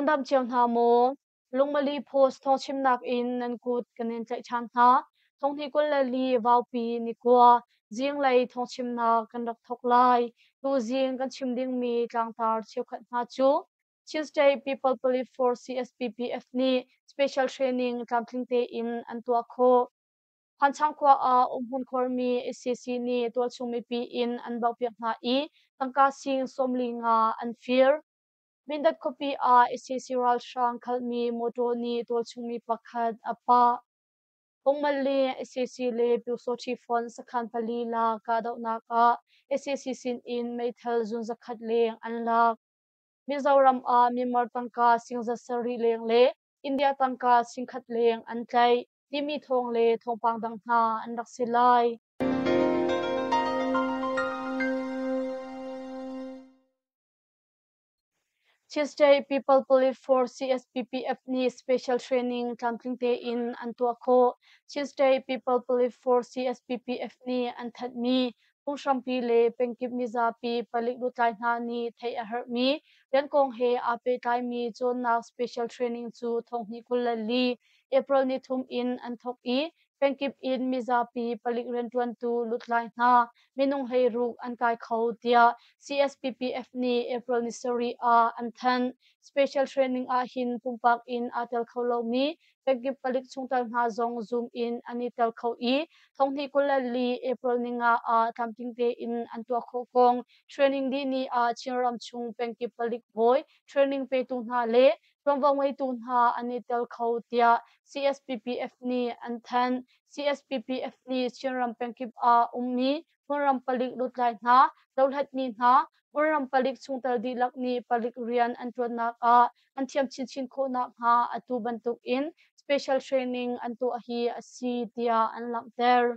Nan dam cio hna maw? Lungmali Post thawngchimnak in nan kut kan in tlaih ṭhan hna. Thonghnih 24 Vaupi nikua zinglei thawngchimnak kan rak thawk lai. Tuzing kan chim dingmi tlangtar cheukhat hna cu Chin State People Police Force CSPPF nih special training tlamtling tein an tuah khawh. Phanchang khua ah umhmun khuarmi SCC nih tualchung mipi inn an bauhpiak hna i tangka sing 45 an fir. Mindat khuapi ah SCC ralhrang khalhmi mawṭaw nih tualchungmi pakhat a pah. Pungmal le SCC le Pyusawṭhi Fund sakhan pali lak kahdohnak ah SCC sinin meithal zun zakhat leng an lak. Mizoram ah Myanmar tangka sing 700 leng le India tangka sing khat leng an tlaih timi thawng le thawngpang dang hna an rak si lai. Chin State People Police Force CSPPF nih special training tlamtling tein an tuah khawh. Chin State People Police Force CSPPF nih an thanhmi phunghrampi le pengkip mizapi palik lutlai hna nih theih a herhmi rian kong he aa pehtlaimi cawnnak special training cu thonghnih 24 April ni thum in an thawk i pengkip in mizapi palik rianṭuantu lutlai hna minung 16 an kai kho tiah CSPPF nih April ni sarih ah an thanh. Special training ah hin pumpak in aa tel kho lomi pengkip palik chungtel hna zong Zoom in an i tel kho i thonghnih 24 April ni nga ah tlamtling tein an tuah khawh kong training dih ni ah Chinram chung pengkip palik bawi training petu hna le ṭuanvo ngeitu hna an i tel kho tiah CSPPF nih an thanh. CSPPF nih Chinram pengkip ah ummi hmunram palik lutlai hna, dohlatmi hna, hmunram palik chungtel dihlak nih palik rian an ṭuannak ah an thiam chinchin khawh nakhnga atu bantuk in special training an tuah hi a si tiah an langhter.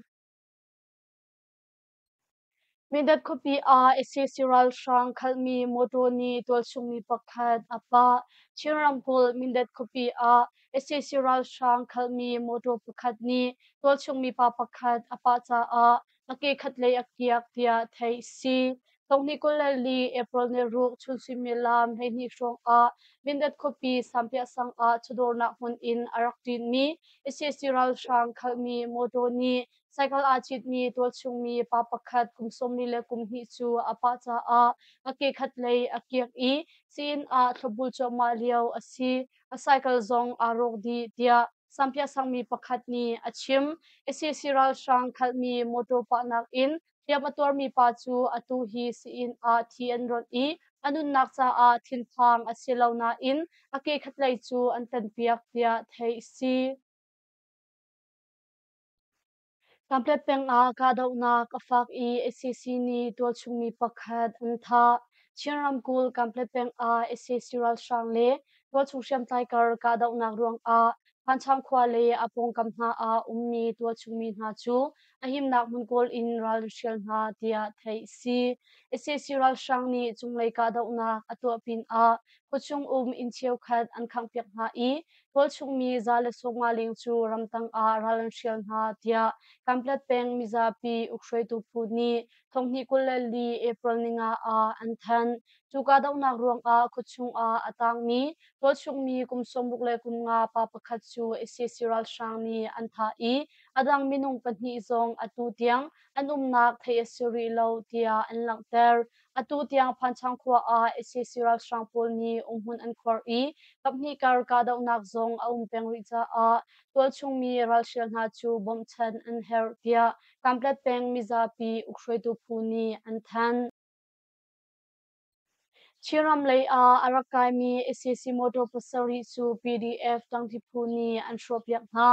Mindat khuapi ah sac ralhrang khalhmi mawṭaw nih tualchungmi pakhat a pah. Chin ramkulh Mindat khuapi ah sac ralhrang khalhmi mawṭaw pakhat nih tualchungmi pa pakhat a pah caah a ke khatlei a kiak tiah theih a si. Thonghnih 24 April ni ruk chun suimilam 12 hrawng ah Mindat khuapi Sampiah sang ah chawdawrnak hmun in a rak ṭinmi sac ralhrang khalhmi mawṭaw nih Cycle aa citmi tualchungmi pa pakhat kum 40 le kum hnih cu a pah caah a ke khatlei a kiak i sii-inn ah thlopbul cuahmah lio a si. A cycle zong aa rawk dih tiah Sampiah sangmi pakhat nih a chim. Sac ralhrang khalhmi motor pahnak in hliam a tuarmi pa cu atu hi sii-inn ah thi an rawnh i a nunnak caah thinphang a si lo nain a ke khatlei cu an tanpiak tiah theih a si. Kanpetlet peng ah kahdohnak a fak i sac nih tualchungmi pakhat an thah. Chin ramkulh Kanpetlet peng ah sac ralhrang le tualchung hriamtlai kar kahdohnak ruangah Phanchang khua le a pawngkam hna ah ummi tualchungmi hna cu a himnak hmun kawl in ral an hrial hna tiah theih a si. Sac ralhrang nih cunglei kahdohnak a tuah pinah khuachung um inn cheukhat an khanghpiak hna i Tualchungmi 150 leng cu ramtang ah ral an hrial hna tiah Kanpetlet peng mizapi ukhruaitu phu nih thonghnih 24 April ninga ah an thanh. Cu kahdohnak ruangah khuachung ah a tangmi tualchungmi kum 60 le kum nga pa pakhat cu sac ralhrang nih an thah i a dang minung pahnih zong atu tiang an umnak theih a si rih lo tiah an langhter. Atu tiang Phanchang khua ah sac ralhrang pawl nih umhmun an khuar i kaphnih kar kahdohnak zong a um peng rih caah tualchung mi ralhrial hna cu bawmhchanh an herh tiah Kanpetlet peng mizapi ukhruaitu phu nih an thanh. Chinram lei ah a rak kaimi sac motor pasarih cu PDF ṭangṭi phu nih an hrawhpiak hna.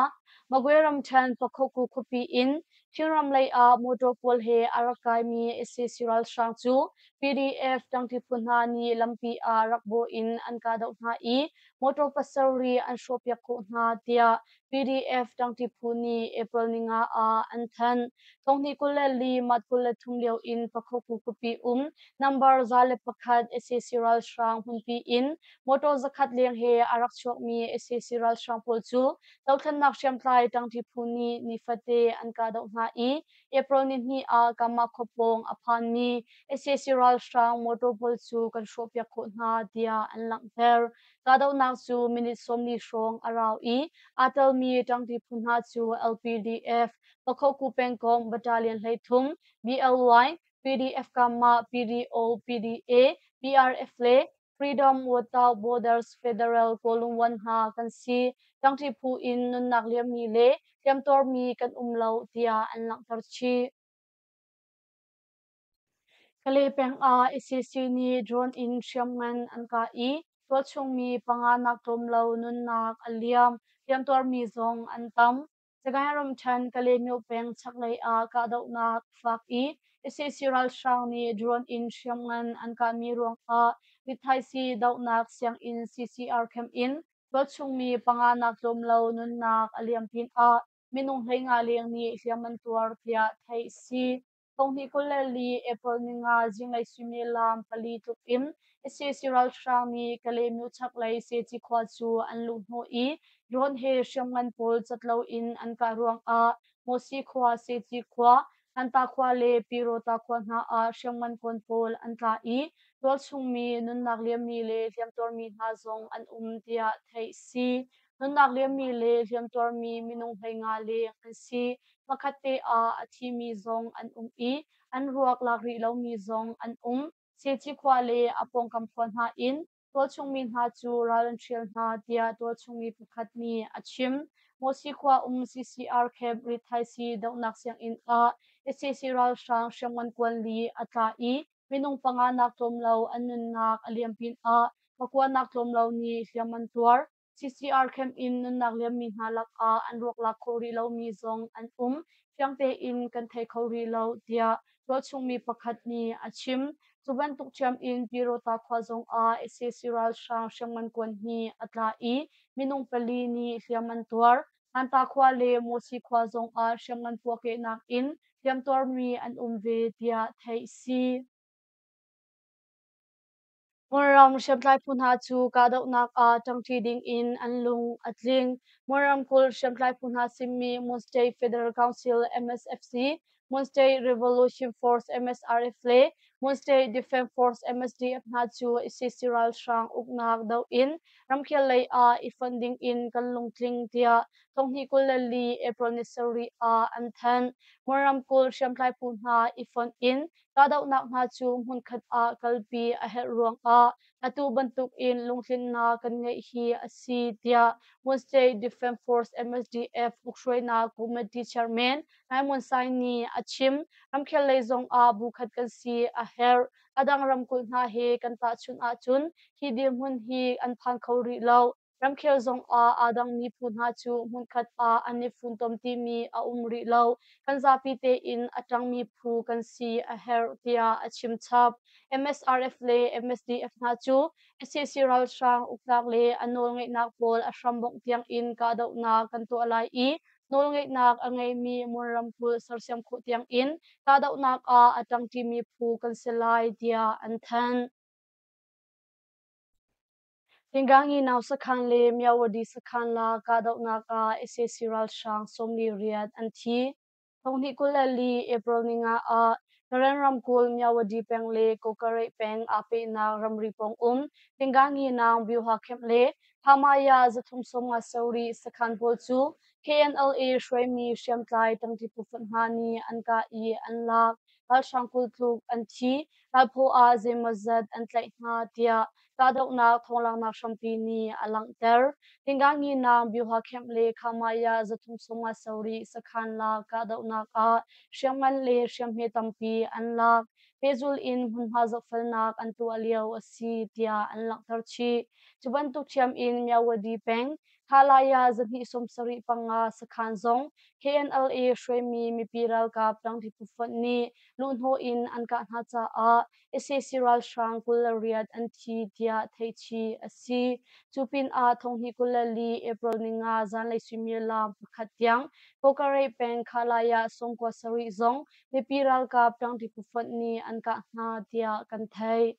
Magwe ramṭhen Pakhoku khuapi in Chinram lei ah motor pawl he a rak kaimi sac ralhrang cu PDF ṭangṭi phu hna nih lampi ah rak bawh in an kahdoh hna i motor pasarih an hrawhpiak khawh hna tiah PDF ṭangṭi phu nih April ninga ah an thanh. Thonghnih 24 March 23 lio in Pakhoku khuapi um number 101 sac ralhrang hmunpi in motor zakhat leng he a rak chuakmi sac ralhrang pawl cu dothlennak hriamtlai ṭangṭi phu nih nifate an kahdoh hna i April nihnih ah Kama khua pawng a phanmi sac ralhrang motor pawl cu kan hrawhpiak khawh hna tiah an langhter. Kahdohnak cu minute 40 hrawng a rau i aa telmi ṭangṭi phu hna cu LPDF, Pakhoku pengkomh Battalion 13, BLY, PDF Kama, PDO, PDA, PRF le Freedom Without Borders Federal Kawlungwan hna kan si. Ṭangṭi phu in nunnak liammi le hliamtuarmi kan um lo tiah an langhter chih. Kalay peng ah sac nih drone in hriamngan an kah i tualchung mi panga nak tlawm lo nunnak a liam, hliamtuarmi zong an tam. Sagaing ramṭhen Kalaymyo peng chaklei ah kahdohnak a fak i sac ralhrang nih drone in hriamngan an kahmi ruangah rithaisii dohnak sianginn CCR camp in tualchung mi panga nak tlawm lo nunnak a liam pinah minung 15 leng nih hliam an tuar tiah theih a si. 2024 April 5 zinglei suimilam 4 tluk in sac ralhrang nih Kalaymyo chaklei Seci khua cu an luh hnawh i drone he hriamngan pawl cat loin an kah ruangah Mosi khua, Seci khua, Hanta khua le Pirota khua hna ah hriamngan kawn pawl an tla i tualchung mi nunnak liammi le hliamtuarmi hna zong an um tiah theih a si. Nunnak liammi le hliamtuarmi minung 15 leng an si. Hmakhat te ah a thimi zong an um i an ruak lak rih lomi zong an um. Seci khua le a pawngkam khua hna in tualchung mi hna cu ral an hrial hna tiah tualchung mi pakhat nih a chim. Mosi khua um CCR camp rithaisii dohnak sianginn ah sac ralhrang hriamngan kuan li a tla i minung panga nak tlawm lo an nunnak a liam pinah pakua nak tlawm lo nih hliam an tuar. CCR camp in nunnak liammi hna lakah an ruak lak khawh rih lomi zong an um. Fiang tein kan thei kho rih lo tiah tualchungmi pakhat nih a chim. Cu bantuk ṭhiam in Pirota khua zongah sac ralhrang hriamngan kuan hi a tla i minung pali nih hliam an tuar. Hanta khua le Mosi khua zongah hriamngan puahkehnak in hliamtuarmi an um ve tiah theih a si. Kawlram hriamtlai phu hna cu kahdohnak ah ṭangṭi ding in an lung a tling. Mon ramkulh hriamtlai phu hna simi Mon State Federal Council MSFC, Mon State Revolution Force MSRF le Mon State Defense Force MSDF hna cu sac ralhrang uknak doh in ramkhel lei ah i fonh ding in kan lungtling tiah 2024 April ni 7 ah an thanh. Mon ramkulh hriamtlai phu hna i fonh in Kahdohnak hna cu hmunkhat ah kalpi a herh ruangah atu bantukin lungtlinnak kan ngeih hi a si tiah Mon State Defense Force MSDF ukhruainak committee chairman Nai Mon Sai nih a chim. Ramkhel lei zongah bu khat kan si a herh. A dang ramkulh hna he kan tahchunh ahcun hi dirhmun hi an phan kho rih lo. Ramkhel zongah aa dangmi phu hna cu hmunkhat ah an i funtom timi a um rih lo. Kan zapi tein a ṭangmi phu kan si a herh tiah a chim chap. MSRF le MSDF hna cu sac ralhrang uknak le a nawlngeihnak pawl a hrambongh tiangin kahdohnak kan tuah lai i nawlngeihnak a ngeimi Mon ramkulh sersiam khawh tiangin kahdohnak ah a ṭangṭimi phu kan si lai tiah an thanh. Hingangi nau sakhan le Myawaddy sakhan la kahdohnak ah sac ralhrang 48 an thi. 2024 April 5 ah Karen ramkulh Myawaddy peng le Kawkareih peng aa pehnak ramri pawng um Hingangi Naung Byuha camp le Phamaya 357 sakhan pawl cu KNLA hruaimi hriamtlai tangti phu hna nih an kah i an lak. Ralhrang 20 tluk an thi. Ralphaw ah zeimawzat an tlaih hna tiah kahdohnak thawnglaknak hrampi nih a langhter. Tinganginak Byuha camp le Khamaya 357 sakhan lak kahdohnak ah hriamngan le hriamhme tampi an lak. Pehzul in hmunhma zohfelnak an tuah lio a si tiah an langhter chih. Cu bantuk ṭhiam in Myawaddy peng Khalaya 275 sakhan zong KNLA hruaimi mipi ralkap ṭangṭi phufonh nih luhhnawh in an kah hna caah sac ralhrang 28 an thi tiah theihchih a si. Cu pinah 2024 April 5 zanlei suimilam 1 tiang Kawkareih peng Khalaya 97 zong mipi ralkap ṭangṭi phufonh nih an kah hna tiah kan theih.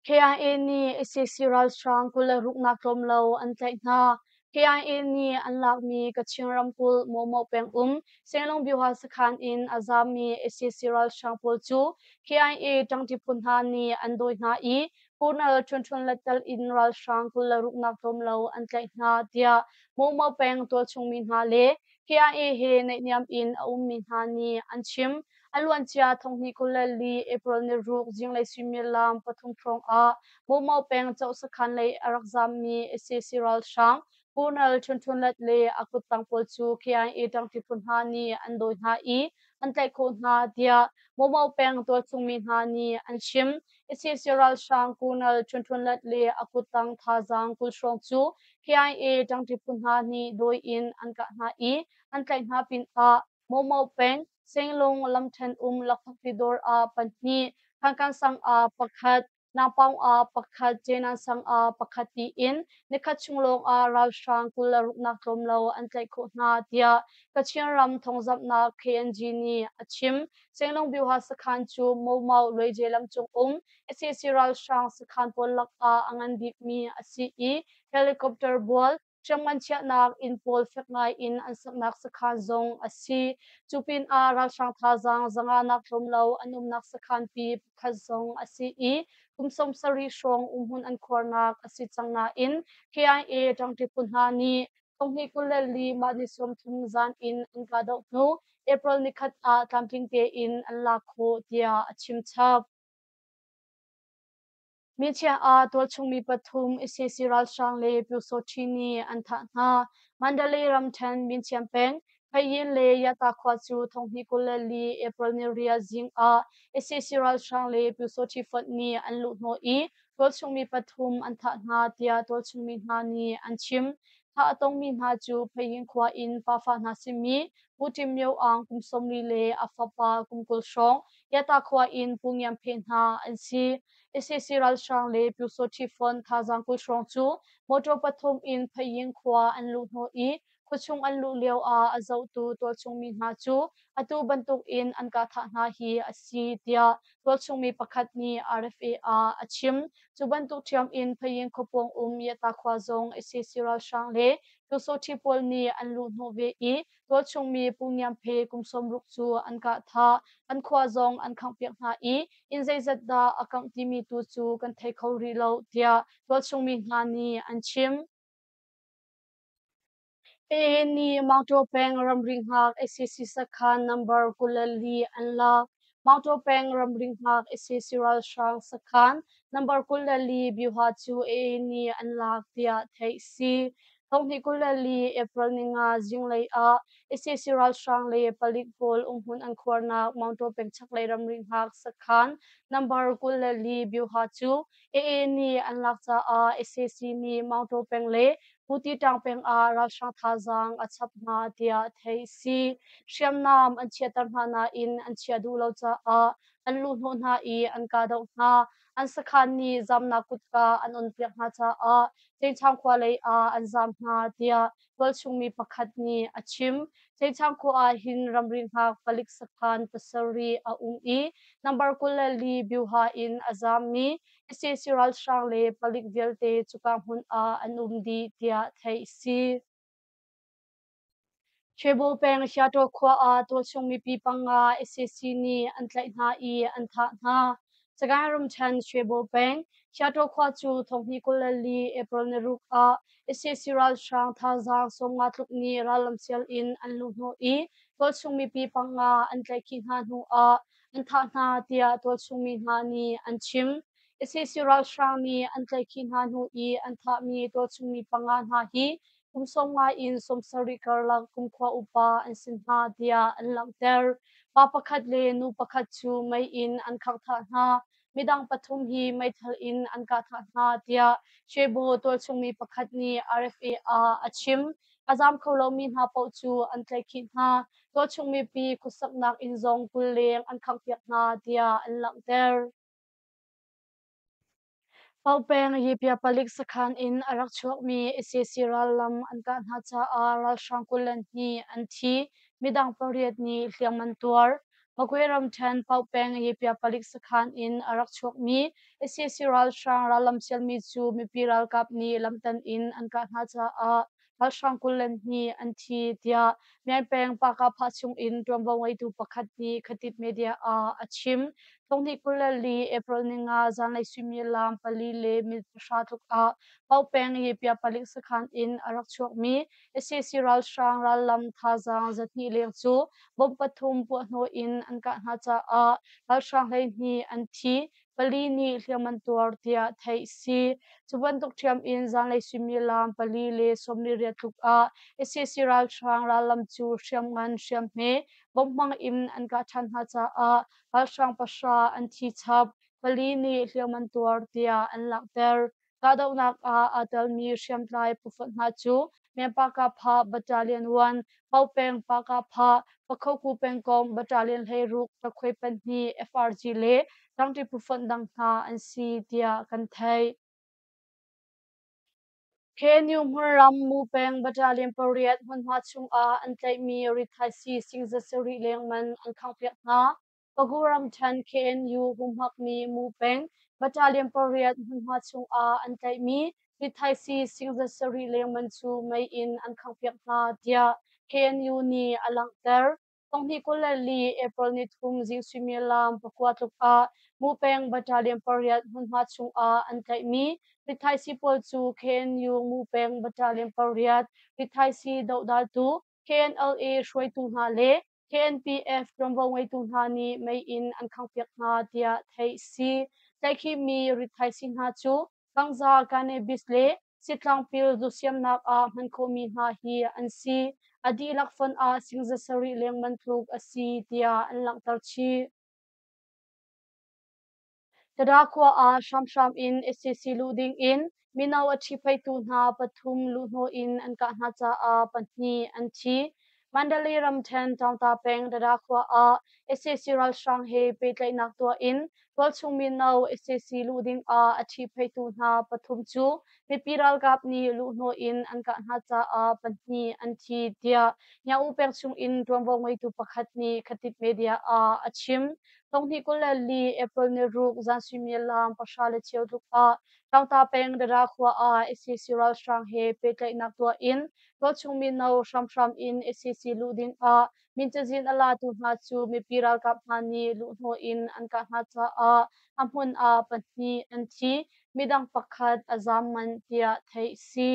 KIA nih sac ralhrang 26 nak tlawm lo an tlaih hna. KIA nih an lakmi Kachin ramkulh Mawmaw peng um Senglong Byuha sakhan in a zaammi sac ralhrang pawl cu KIA ṭangṭi phu hna nih an dawi hna i Colonel Ṭhun Ṭhun Let tel in ralhrang 26 tlawm lo an tlaih hna tiah Momo peng tualchung mi hna le KIA he naihniam in a ummi hna nih an chim. A luancia 2024 April ni ruk zinglei suimilam 3 hrawng ah Momo peng Choh sakhan lei a rak zaammi sac ralhrang Colonel Ṭhun Ṭhun Let le a kuttang pawl cu KIA ṭangṭi phu hna nih an dawi hna i an tlaih khawh hna tiah Momo peng tualchung mi hna nih an chim. Sac ralhrang Colonel Ṭhun Ṭhun Let le a kuttang thazaang 20 hrawng cu KIA ṭangṭi phu hna nih dawi in an kah hna i an tlaih hna pinah Momo peng Senglung lamṭhen um Lakphakti dawr ah pahnih, Khankan sang ah pakhat, Nangpaung ah pakhat, Jenan sang ah pakhat tiin nikhat chung lawng ah ralhrang 26 nak tlawm lo an tlaih khawh hna tiah Kachin ram thawngzamhnak KNG nih a chim. Senglung Byuha sakhan cu Momau Luaije lam cung um sac ralhrang sakhan pawl lakah a ngan bikmi a si i helicopter bual, hriamngan chiahnak inn pawl fek ngai in an saknak sakhan zong a si. Cu pinah ralhrang thazaang zanga nak tlawm lo an umnak sakhan pi pakhat zong a si i kum 70 hrawng umhmun an khuarnak a si cang nain KIA ṭangṭi phu hna nih 2024 mah ni 30 zan in an kahdoh hnu April nikhat ah tlamtling tein an lak khawh tiah a chim chap. Michia ah tualchung mi pathum sac ralhrang le Pyusawṭhi nih an thah hna. Mandalay ramṭhen Minchiam peng Phayin le Yata khua cu 2024 April ni riat zing ah sac ralhrang le Pyusawṭhi fonh nih an luhhnawh i tualchung mi pathum an thah hna tiah tualchung mi hna nih an chim. Thah a tongmi hna cu Phayin khua in pafa hna simi Pu Tim Myo Aung kum 40 le a fapa kum 20 hrawng Yata khua in Pu Ngiam Phe hna an si. Sac ralhrang le Pyusawṭhi fon thazaang 20 hrawng cu motor pathum in Phaying khua an luh hnawh i khuachung an luh lio ah a zohtu tualchung mi hna cu atu bantuk in an kahthah hna hi a si tiah tualchung mi pakhat nih RFA ah a chim. Cu bantuk ṭhiam in Phaying khuapawng um Yata khua zong sac ralhrang le Pyusawṭhi pawl nih an luh hnawh ve i tualchung mi Pu Ngiam Phe kum 60 cu an kah thah. An khua zong an khanghpiak hna i inn zeizat dah a kangh timi tu cu kan thei kho rih lo tiah tualchung mi hna nih an chim. AA nih Maungtaw peng ramri hngak sac sakhan number 24 an lak. Maungtaw peng ramri hngak sac ralhrang sakhan number 24 Byuha cu AA nih an lak tiah theih si. 2024 April ninga zinglei ah sac ralhrang le palik pawl umhmun an khuarnak Maungtaw peng chaklei ramri hngak sakhan number 24 Byuha cu AA nih an lak caah sac nih Maungtaw peng le Putitang peng ah ralhrang thazaang a chap hna tiah theih si. Hriamnam an chiahter hna nain an chiah duh lo caah an luhhnawh hna i an kahdoh hna. An sakhan nih zamnak kutka an onpiak hna caah Cengchang khua lei ah an zam hna tiah tualchung mi pakhat nih a chim. Cengchang khua ah hin ramri hngak palik sakhan pasarih a um i number 24 Byuha in a zammi sac ralhrang le palik vialte cuka hmun ah an um dih tiah theih si. Shwebo peng Hyaṭaw khua ah tualchung mipi panga sac nih an tlaih hna i an thah hna. Sagaing ramṭhen Shwebo peng Hyaṭaw khua cu 2024 April ni ruk ah sac ralhrang thazaang 50 tluk nih rallam sial in an luhhnawh i tualchung mipi panga an tlaihkhih hna hnu ah an thah hna tiah tualchung mi hna nih an chim. Sac ralhrang nih an tlaihkhih hna hnu i an thahmi tualchung mi panga hna hi kum 50 in 70 karlak kumkhua upa an si hna tiah an langhter. Pa pakhat le nu pakhat cu mei in an khangh thah hna. Midang pathum hi meithal in an kah thah hna tiah Shwebo tualchung mi pakhat nih RFA ah a chim. A zaam kho lomi hna paoh cu an tlaihkhih hna. Tualchung mipi khuasaknak inn zong 20 leng an khanghpiak hna tiah an langhter. Paopeng Yipia palik sakhan in a rak chuakmi sac rallam an kah hna caah ralhrang 22 an thi, midang pariat nih hliam an tuar. Magwe ramṭhen Paopeng Yipia palik sakhan in a rak chuakmi sac ralhrang rallam sialmi cu mipi ralkap nih lamtan in an kah hna caah. ralhrang 22 an thi tiah Myaing peng Pahkahphah chung in ṭuanvo ngeitu pakhat nih Khatib Media ah a chim. 2024 April 5 zanlei suimilam 4:10 tluk ah Pau peng Yepia palik sakhan in a rak chuakmi sac ralhrang rallam thazaang 200 leng cu bomb pathum puahhnawh in an kah hna caah ralhrang 12 an thi, pali nih hliam an tuar tiah theih si. Cu bantuk ṭhiam in zanlei suimilam 4:48 tluk ah sac ralhrang rallam cu hriamngan hriamhme bomb hmang in an kah ṭhan hna caah ralhrang pahra an thi chap, pali nih hliam an tuar tiah an langhter. Kahdohnak ah aa telmi hriamtlai phufonh hna cu Myanpakapha Battalion 1, Paopeng Pakapha, Pakhoku pengkomh Battalion 16 Takhuai pahnih FRG le ṭangṭi phufonh dang hna an si tiah kan theih. KNU hmunram Mu peng Battalion pariat hmunhma chungah an tlaihmi rithaisii sing 700 leng man an khanghpiak hna. Pagu ramṭhen KNU humhakmi Mu peng Battalion pariat hmunhma chungah an tlaihmi rithaisii sing 700 leng man cu mei in an khanghpiak hna tiah KNU nih a langhter. 2024 April 3 zing suimilam 9 tluk ah Mu peng Battalion pariat hmunhma chungah an tlaihmi rithaisii pawl cu KNU Mu peng Battalion pariat rithaisii dohdaltu KNLA hruaitu hna le KNPF ṭuanvo ngeitu hna nih mei in an khanghpiak hna tiah theih si. Tlaihkhihmi rithaisii hna cu Kangza cannabis le sitlangpil zu siamnak ah hman khawhmi hna hi an si. A dihlak fonh ah sing 700 leng man tluk a si tiah an langhter chih. Tada khua ah hramhram in sac luh ding in mino a ṭhihphaihtu hna pathum luhhnawh in an kah hna caah pahnih an thi. Mandalay ramṭhen Taungta peng Tada khua ah sac ralhrang he pehtlaihnak tuah in tualchung mino sac luh ding ah a ṭhihphaihtu hna pathum cu mipi ralkap nih luhhnawh in an kah hna caah pahnih an thi tiah Nyaung U peng chung in ṭuanvo ngeitu pakhat nih Khatib Media ah a chim. 2024 April 6 zan suimilam 10:15 tluk ah Taungta peng Dara khua ah sac ralhrang he pehtlaihnak tuah in tualchung mino hramhram in sac luh ding ah min cazin a latu hna cu mipi ralkap hna nih luhhnawh in an kah hna caah a hmun ah pahnih an thi, midang pakhat a zaam manh tiah theih si.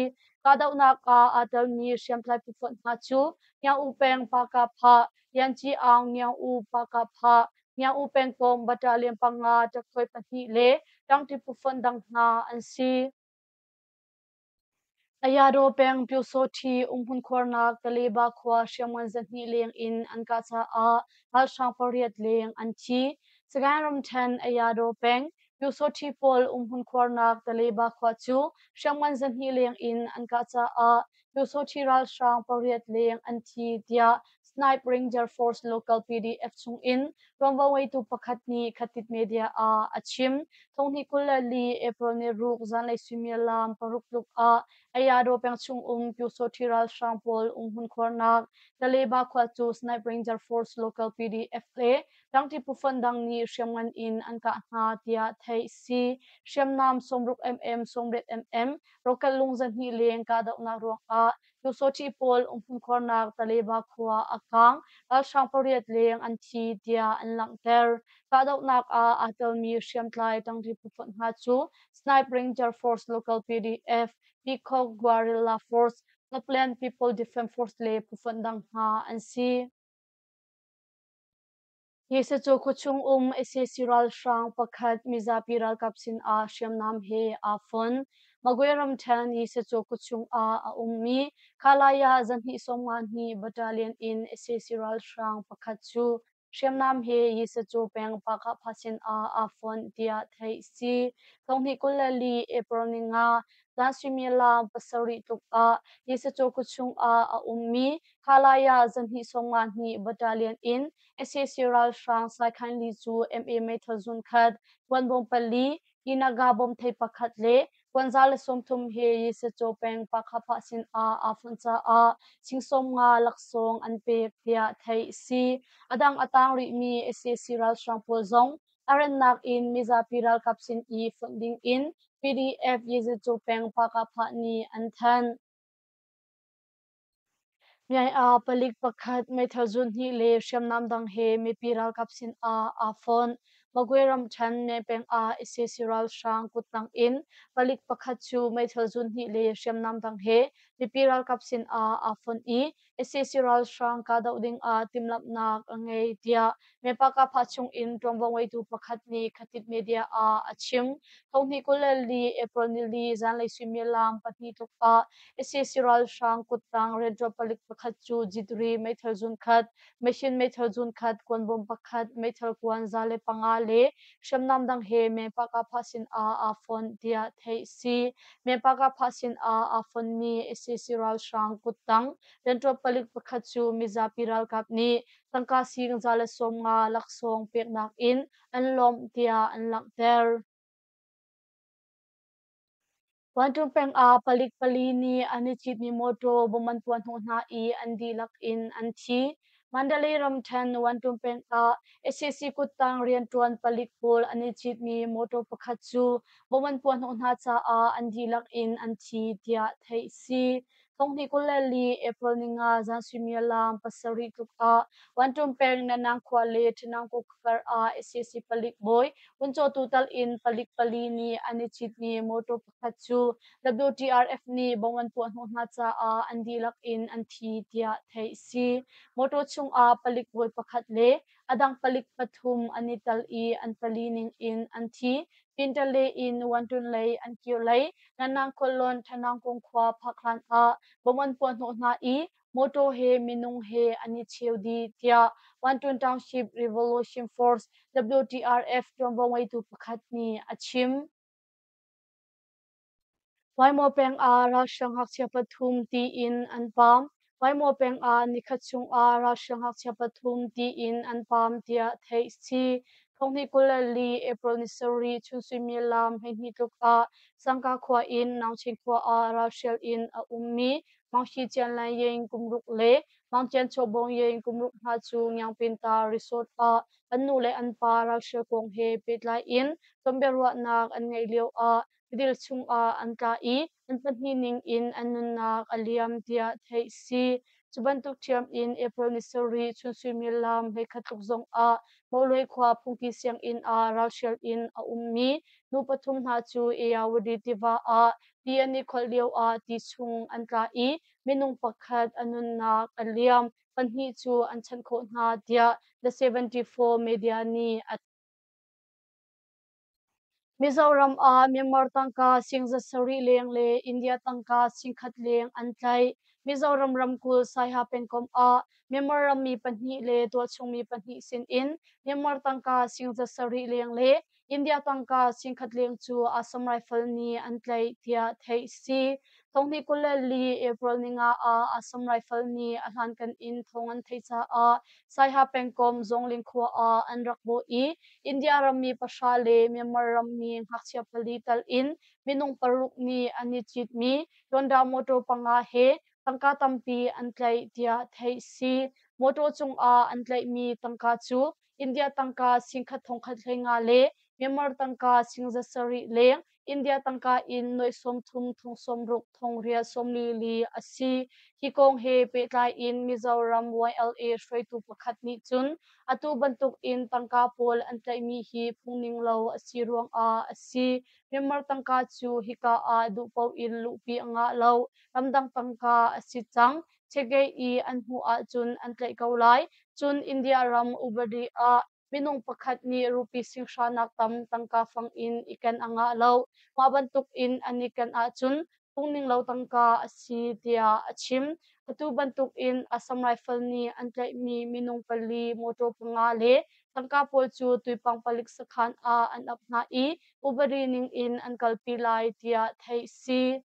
Kahdohnak ah aa telmi hriamtlai phufonh hna cu Nyaung U peng Pakapha Yanci Aung Nyaung U Pakapha Nyaung U pengkomh Battalion panga ṭakthuai pahnih le ṭangṭi phufonh dang hna an si. Ayadaw peng Pyusawṭhi umhmun khuarnak Taleba khua hriamngan 200 leng in an kah caah ralhrang pariat leng an thi. Sagaing ramṭhen Ayadaw peng Pyusawṭhi pawl umhmun khuarnak Taleba khua cu hriamngan 200 leng in an kah caah Pyusawṭhi ralhrang pariat leng an thi tiah Snipe Ranger Force Local PDF chungin ṭuanvo ngeitu pakhat nih Khatit Media ah a chim. 2024 April 6 zanlei suimilam 6 tluk ah Ayadaw peng chung um Pyusawṭhi ralhrang pawl umhmun khuarnak Taleba khua cu Snipe Ranger Force Local PDF le ṭangṭi phufonh dang nih hriamngan in an kah hna tiah theih si. Hriamnam 60 mm, 80 mm, rocket lung 200 leng kahdohnak ruangah Pyusawṭhi pawl umhmun khuarnak Taleba khua a kaang, ralhrang pariat leng an thi tiah an langhter. Kahdohnak ah aa telmi hriamtlai ṭangṭi phufonh hna cu Snipe Ranger Force Local PDF, Peacock Guerrilla Force, Upland People Defense Force le phufonh dang hna an si. Jesuh khuachung um sac ralhrang pakhat mizapi ralkap sinah hriamnam he aa fon. Magwe ramṭhen Jesuh khuachung ah a ummi Khalaya 252 Battalion in sac ralhrang pakhat cu hriamnam he Jesuh peng Pakahpha sinah aa fon tiah theih a si. 2024 April 5 zan suimilam 7 tluk ah Jesuh khuachung ah a ummi Khalaya 252 Battalion in sac ralhrang Saikhan Li cu MA meithal zun khat, kuanbawm pali, Kinaga bawmthei pakhat le kuanza le 30 he Yisacaw peng Pakhapah sinah aa fonh caah sing 50 laksawng an pek tiah theih a si. A dang a tang rihmi sac ralhrang pawl zong a rannak in mizapi ralkap sin i fonh ding in PDF Yisacaw peng Pakhapah nih an thanh. Myaing ah palik pakhat meithal zun hnih le hriamnam dang he mipi ralkap sin ah aa fonh. Magwe ramṭhen Myaing peng ah sac ralhrang kuttang in palik pakhat cu meithal zun hnih le hriamnam dang he mipi ralkap sin ah aa fonh i sac ralhrang kahdoh ding ah timhlamhnak a ngei tiah Mepakapha chung in ṭuanvo ngeitu pakhat nih Khatit Media ah a chim. Thonghnih 24 April nili zanlei suimilam 2 tluk ah sac ralhrang kuttang rianṭuan palik pakhat cu jitri meithal zunkhat, machine meithal zunkhat, kuanbawm pakhat, meithal kuan 105 le hriamnam dang he Mepakapha sin ah aa fonh tiah theih a si. Mepakapha sin ah aa fonhmi sac ralhrang kuttang rianṭuan palik pakhat cu mizapi ralkap nih tangka sing 150 laksawng peknak in an lawmh tiah an langhter. Wanṭung peng ah palik pali nih an i citmi mawṭaw bom an puahhnawh hna i an dihlak in an thi. Mandalay ramṭhen Wanṭung peng ah sac kuttang rianṭuan palik pawl an i citmi mawṭaw pakhat cu bom an puahhnawh hna caah an dihlak in an thi tiah theih a si. Thonghnih 24 April ninga zan suimilam 7 tluk ah Wanṭung peng Nanang khua le Ṭhinangkuk kar ah sac palik bawi Vuncawtu tal in palik pali nih an i citmi mawṭaw pakhat cu WTRF nih bom an puahhnawh hna caah an dihlak in an thi tiah theih a si. Mawṭaw chungah palik bawi pakhat le a dang palik pathum an i tel i an pali ning in an thi. Pintale in Wantun lei an kir lei Nanang khualawn Thanangkung khua phak hlan ah bom an puahhnawh hna i mawṭaw he minung he an i cheu dih tiah Wantun Township Revolution Force WTRF ṭuanvo ngeitu pakhat nih a chim. Waimaw peng ah ralhrang ngakchia pathum tiin an paam. Waimaw peng ah nikhat chung ah ralhrang ngakchia pathum tiin an paam tiah theih a si. Thonghnih 24 April ni 7 chun suimilam 12 tluk ah Sangka khua in Naungchin khua ah ralhrial in a ummi Mang Shi Cian Lan Ying kum ruk le Mang Cian Chaw Bawng Ying kum ruk hna cu Ngiangpinta Resort ah an nu le an pa ralhrial kong he pehtlai in tonbiaruahnak an ngeih lio ah tidil chungah an tla i an pahnih ning in an nunnak a liam tiah theih a si. Cu bantuk ṭhiam in April ni 7 chun suimilam 11 tluk zongah Mawluai khua phungki sianginn ah ralhrial in a ummi nu pathum hna cu Ayawadi tiva ah ti an i kholh lioah ti chung an tla i minung pakhat a nunnak a liam, pahnih cu an chanh khawh hna tiah The 74 Media nih a Mizoram ah Myanmar tangka sing 700 leng le India tangka 10,000 leng an tlaih. Mizoram ramkulh Saiha pengkomh ah Myanmar rammi pahnih le tualchung mi pahnih sinin Myanmar tangka sing 700 leng le India tangka 10,000 leng cu Assam Rifle nih an tlaih tiah theih a si. Thonghnih 24 April ninga ah Assam Rifle nih a hlankan in thawng an theih caah Saiha pengkomh Zawngling khua ah an rak bawh i India rammi pahra le Myanmar rammi ngakchia pali tal in minung paruk nih an i citmi Honda motor panga he tangka tampi an tlaih tiah theih si. Motor cungah an tlaihmi tangka cu India tangka 1,000 15 le Myanmar tangka 700 leng India tangka in nuai 30 thong 60 thong riat 44 a si. Hi kong he pehtlai in Mizoram YLA hruaitu pakhat nih cun atu bantuk in tangka pawl an tlaihmi hi phungning lo a si ruangah a si. Myanmar tangka cu hika ah duh paoh in luhpi a ngah lo. Ramdang tangka a si cang. Chegei i an hmuh ahcun an tlaih ko lai. Cun India ram Ubadi ah minung pakhat nih rupee 5,000 nak tam tangka fang in i ken a ngah lo. Mah bantuk in an i ken ahcun phungning lo tangka a si tiah a chim. Atu bantuk in Assam Rifle nih an tlaihmi minung pali, motor panga le tangka pawl cu Tuipang palik sakhan ah an ap hna i upadi ning in an kalpi lai tiah theih a si.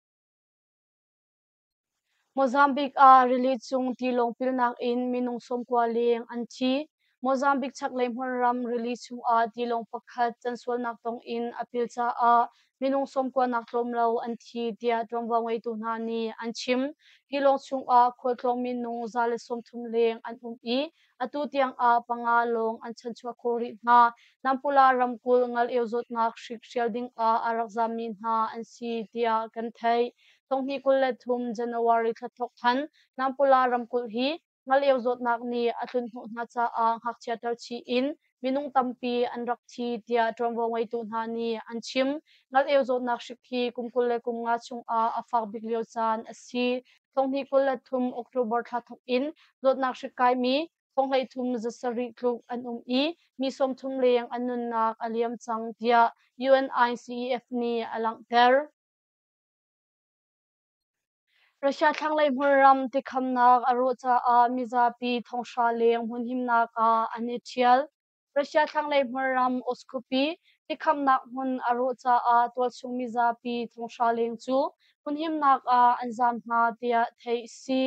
Mozambique ah rili cung tilawng pilnak in minung 90 leng an thi. Mozambique chaklei hmunram rili chungah tilawng pakhat cansualnak tong in a pil caah minung 90 nak tlawm lo an thi tiah ṭuanvo ngeitu hna nih an chim. Tilawng chungah khualtlawng minung 130 leng an um i atu tiangah panga lawng an chanchuah khawh rih hna. Nampula ramkulh ngal-eu zawtnak hrik hrial dingah a rak zammi hna an si tiah kan theih. 2023 January thla thawk khan Nampula ramkulh hi ngaleu zawtnak nih a tlunhnawh hna caah ngakchia ṭalchih in minung tampi an rak thi tiah ṭuanvo ngeitu hna nih an chim. Ngaleu zawtnak hrik hi kum 25 chungah a fak bik lio caan a si. 2023 October thla thawk in zawtnak hrik kaimi thong 13 7 tluk an um i mi 30 leng an nunnak a liam cang tiah UNICEF nih a langhter. Russia thlanglei hmunram tikhamnak a rawh caah mizapi 5,000 leng hmunhimnak ah an i ṭhial. Russia thlanglei hmunram Oskhupi tikhamnak hmun a rawh caah tualchung mizapi 5,000 leng cu hmunhimnak ah an zaam hna tiah theih a si.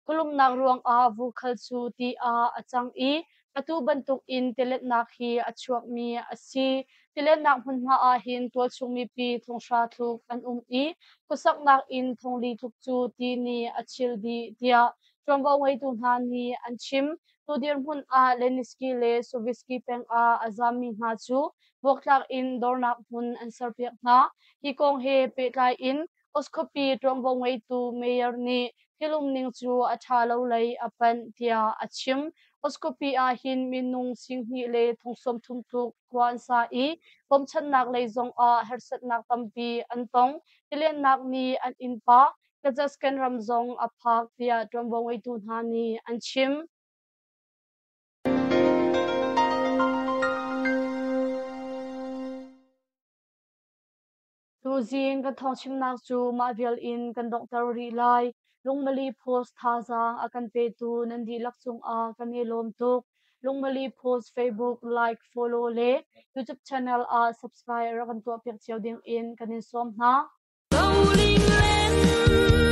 Khualumnak ruangah vurkhal cu ti ah a cang i atu bantukin tiletnak hi a chuakmi a si. Tiletnak hmunhma ah hin tualchung mipi 5,000 tluk an um i khuasaknak inn 4,000 tluk cu ti nih a chil dih tiah ṭuanvo ngeitu hna nih an chim. Tu dirhmun ah Leninsky le Sovietsky peng ah a zammi hna cu buaktlak in dornak hmun an serpiak hna. Hi kong he pehtlai in Oskhupi ṭuanvo ngeitu mayor nih thil umning cu a ṭha lo lei a panh tiah a chim. Oskhupi ah hin minung 2,030 tluk khua an sa i bawmchannak lei zongah harsatnak tampi an tong. Tiliannak nih an innpa Kazakhstan ram zong a phak tiah ṭuanvo ngeitu hna nih an chim. Tuzing kan thawngchimnak cu mah vial in kan donghter rih lai. Lungmali Post thazaang a kan petu nan dihlak cungah kan i lawm tuk. Lungmali Post Facebook like, follow le YouTube channel ah subscribe rak kan tuahpiak cio ding in kan in sawm hna. Rolling land.